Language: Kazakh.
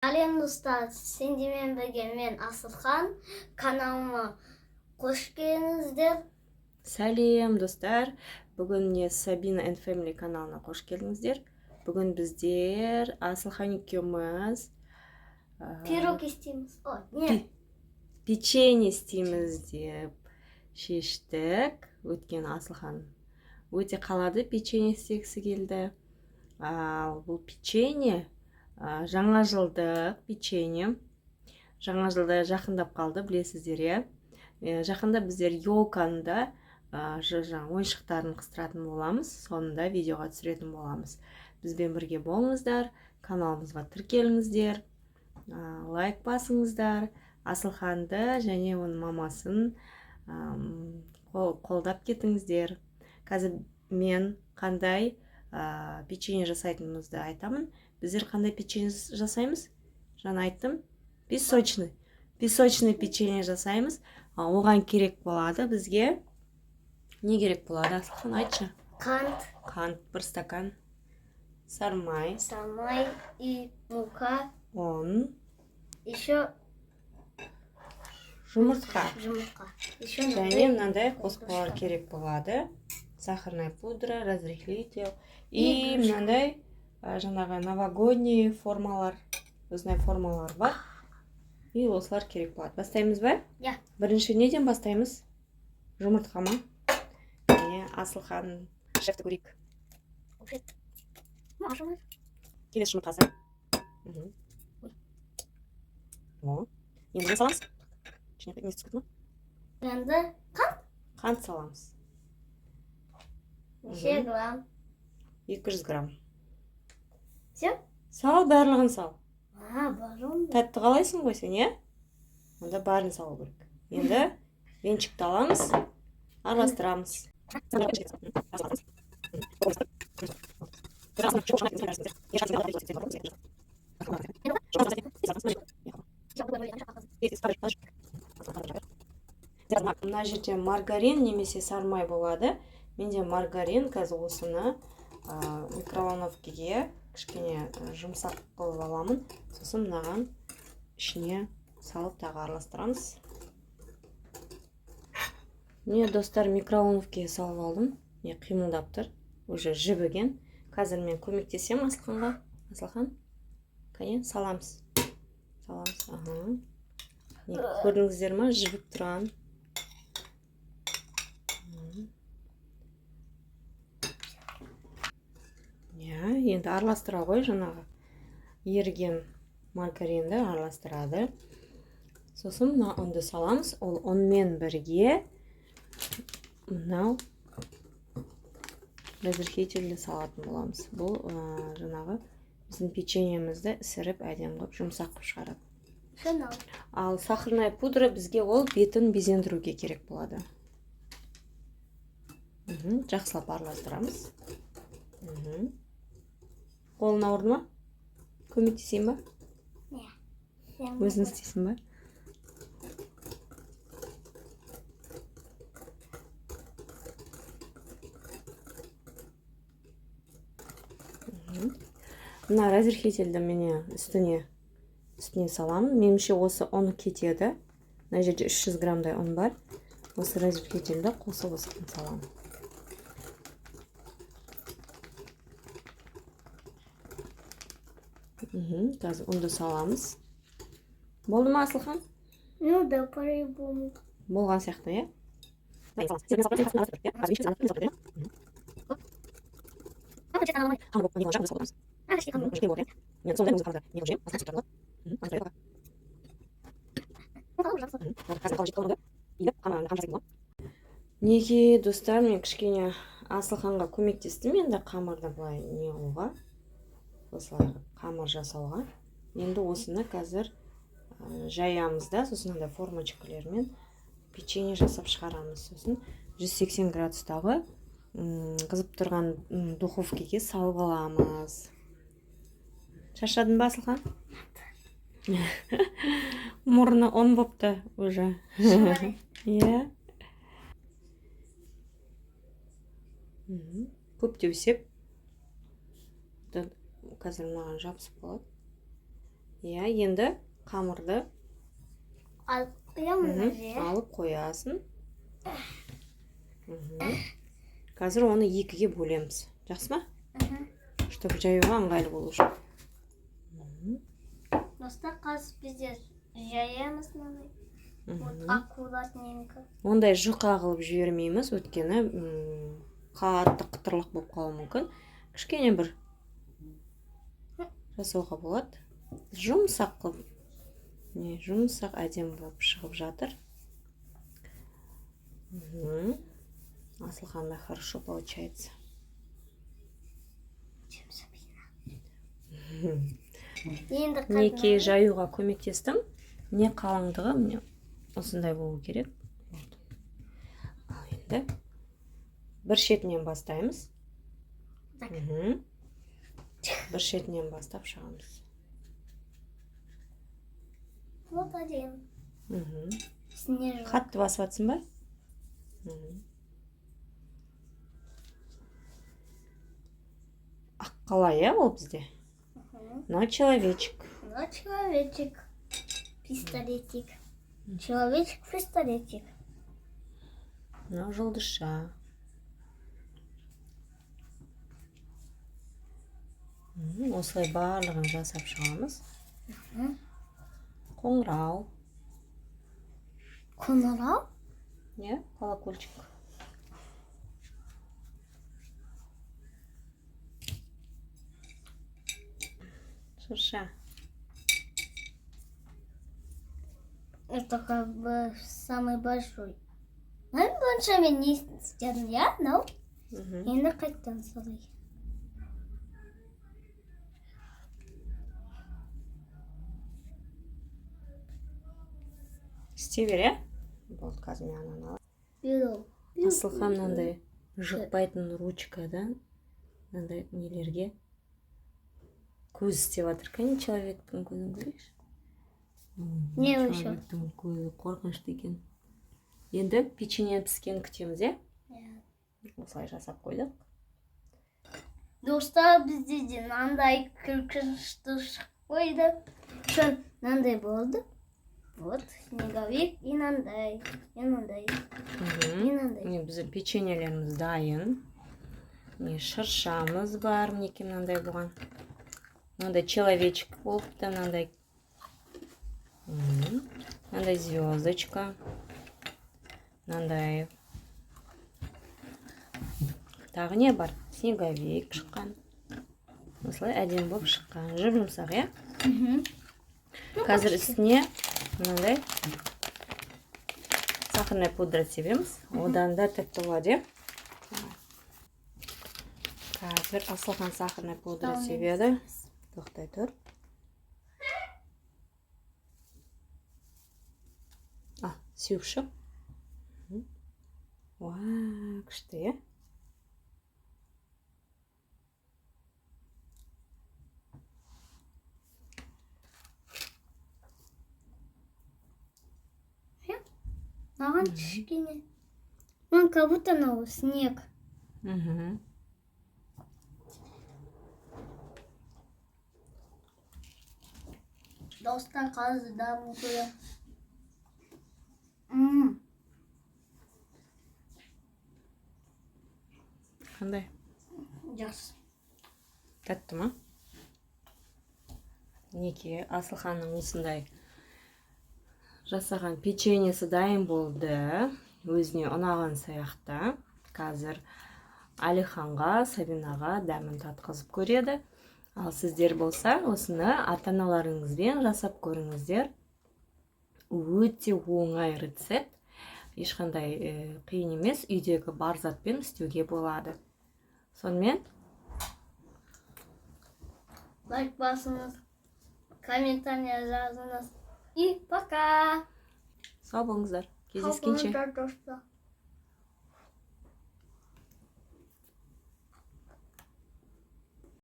Сәлем, достар! Сендермен бірге мен, Асылхан. Каналыма қош келдіңіздер. Сәлем, достар! Бүгін міне Сабина and Family каналына қош келдіңіздер. Бүгін біздер Асылхан екеуміз Пирог істейміз. О, не? Печенье істейміз деп шештік. Өйткені Асылхан өте қалады, печенье істегісі келді. Ал бұл печенье жаңа жылдық печенье. Жаңа жылда жақындап қалды, білесіздер, иә. Жақында біздер елканы да жаңа ойыншықтарын қыстыратын боламыз, соны да видеоға түсіретін боламыз. Бізбен бірге болыңыздар, каналымызға тіркеліңіздер, лайк басыңыздар, Асылханды және оның мамасын қолдап кетіңіздер. Қазір мен қандай печенье жасайтынымызды айтамын. Біздер қандай печенье жасаймыз? Жаңа айттым, песочный печенье жасаймыз. Оған керек болады, бізге не керек болады, Асылхан, айтшы? Қант. Қант бір стакан, сарымай. Сарымай и мука. Ұн. Еще Жұмыртқа. Жұмыртқа. Еще Және мынандай қоспалар керек болады: сахарная пудра, разрыхлитель и И мынандай жаңағы новогодний формалар, осындай формалар бар, и осылар керек болады. Бастаймыз ба? Иә. Бірінші неден бастаймыз? Жұмыртқа ма? Міне, Асылхан шефті көрейік. Келесі жұмыртқасы. О, енді не саламыз? Ішіне не түсіп кетті ма? Енді Қант саламыз. Неше грамм? 200 грамм. Все? Сал, барлығын сал. А, барым. Тәтті қалайсың ғой сен, иә? Онда барын салу керек. Енді венчикті аламыз, араластырамыз. Мына жерде маргарин немесе сарымай болады. Менде маргарин. Қазір осыны микроволновкаге кішкене жұмсақ қылып аламын, сосын мынаған ішіне салып, тағы араластырамыз. Міне, достар, микроволновкаға салып алдым. Міне, қимылдап тұр, уже жібіген. Қазір мен көмектесемін Асылханға. Асылхан, кәне, саламыз, саламыз. Аха, міне, көрдіңіздер ма, жібіп тұрған. Иә, енді араластыра ғой. Жаңағы еріген маргаринді араластырады. Сосын мына ұнды саламыз. Ол ұнмен бірге мынау разрыхлительді салатын боламыз. Бұл жаңағы біздің печеньемізді ісіріп, әдемі қылып, жұмсақ қылып шығарады. Шынау. Ал сахарная пудра бізге ол бетін безендіруге керек болады. Жақсылап араластырамыз. Қолың ауырды ма? Көмектесейін ба? Өзің істейсің ба? Мына разрыхлительді міне үстіне саламын. Меніңше, осы ұн кетеді. Мына жерде 300 граммдай ұн бар. Осы разрыхлительді қосып, осыған саламын. Қазір ұнды саламыз. Болды ма, Асылхан? Ну да, по-любому. Болған сияқты, иә. Неге, достар, мен кішкене Асылханға көмектестім. Енді қамырды былай не қылуға, осылай қамыр жасауға. Енді осыны қазір жаямыз да, сосын андай формочкалермен печенье жасап шығарамыз. Сосын 180 градустағы қызып тұрған духовкаге салып аламыз. Шаршадың ба, Асылхан? Мұрны ұн бопты уже, иә. Көптеу сеп. Қазір мынаған жабысып қалады. Иә, енді қамырды Алып қоямын мгм, мына. алып қоясың. Қазір оны екіге бөлеміз, жақсы ма? Чтобы жаюға ыңғайлы болу үшін. Достар, қазір біздер жаямыз мынандай. Вот аккуратненько. Ондай жұқа қылып жібермейміз, өйткені қатты қытырлық болып қалуы мүмкін. Кішкене бір жасауға болады, жұмсақ қылып. Не, жұмсақ, әдемі болып шығып жатыр. Асылханда хорошо получается. Чем Сабина? Енді Мінекей, қадамы. жаюға көмектестім. Міне, қалыңдығы міне осындай болу керек. Вот. Ал енді бір шетінен бастаймыз. Так. Бір шетінен бастап шығамыз. Вот один. Снежок. Қатты басып жатсың ба? Аққала, иә, ол бізде. Мынау человечек. Ну, человечек. Пистолетик. Человечек, пистолетик. Мынау жұлдызша. Осылай барлығын жасап шығамыз. Қоңырау. Қоңырау? Иә, колокольчик. Шырша. Это как бы самый большой. Наверное, больше мен не істедім, иә? No? Мгм. Енді қайтадан солай. Істей бер, иә, болды. Қазір мен ананы аламын. Бюро. Асылхан мынандай жұқпайтын ручкадан мынандай нелерге көз істеп жатыр. Кәне, человектің көзін көрейікші. Не еще? Человектің көзі қорқынышты екен. Енді печенье піскенін күтеміз, иә? Иә. Осылай жасап қойдық. Достар, бізде де мынандай күлкішті шығып қойды. Что, мынандай болды. Вот, снеговик и мынандай, и мынандай, и мынандай. Міне, біздің печеньелеріміз дайын. Міне, шыршамыз бар, мінекей, мынандай болған, мынандай человечек болыпты, мынандай. Мынандай звездочка, мынандай тағы не бар, снеговик шыққан. Осылай әдемі болып шыққан, жұп жұмсақ, иә? Мгм. Қазір үстіне мынандай сахарная пудра себеміз, одан да тәтті болады, иә. Қазір Асылхан сахарная пудра Давай. себеді. Тоқтай тұр. А, сеуіп шық. Уа, күшті, иә? Маған кішкене. Он как будто мынау снег. Достар, қазір дәмін көремін. Қандай? Жақсы. Тәтті ма? Мінекей, Асылханның осындай жасаған печеньесі дайын болды, өзіне ұнаған сияқты. Қазір Әлиханға, Сабинаға дәмін татқызып көреді. Ал сіздер болса, осыны ата аналарыңызбен жасап көріңіздер. Өте оңай рецепт, ешқандай қиын емес, үйдегі бар затпен істеуге болады. Сонымен, Лайк басыңыз, комментарий жазыңыз. И пока. Сау болыңыздар, кездескенше. Сау болыңыздар, достар.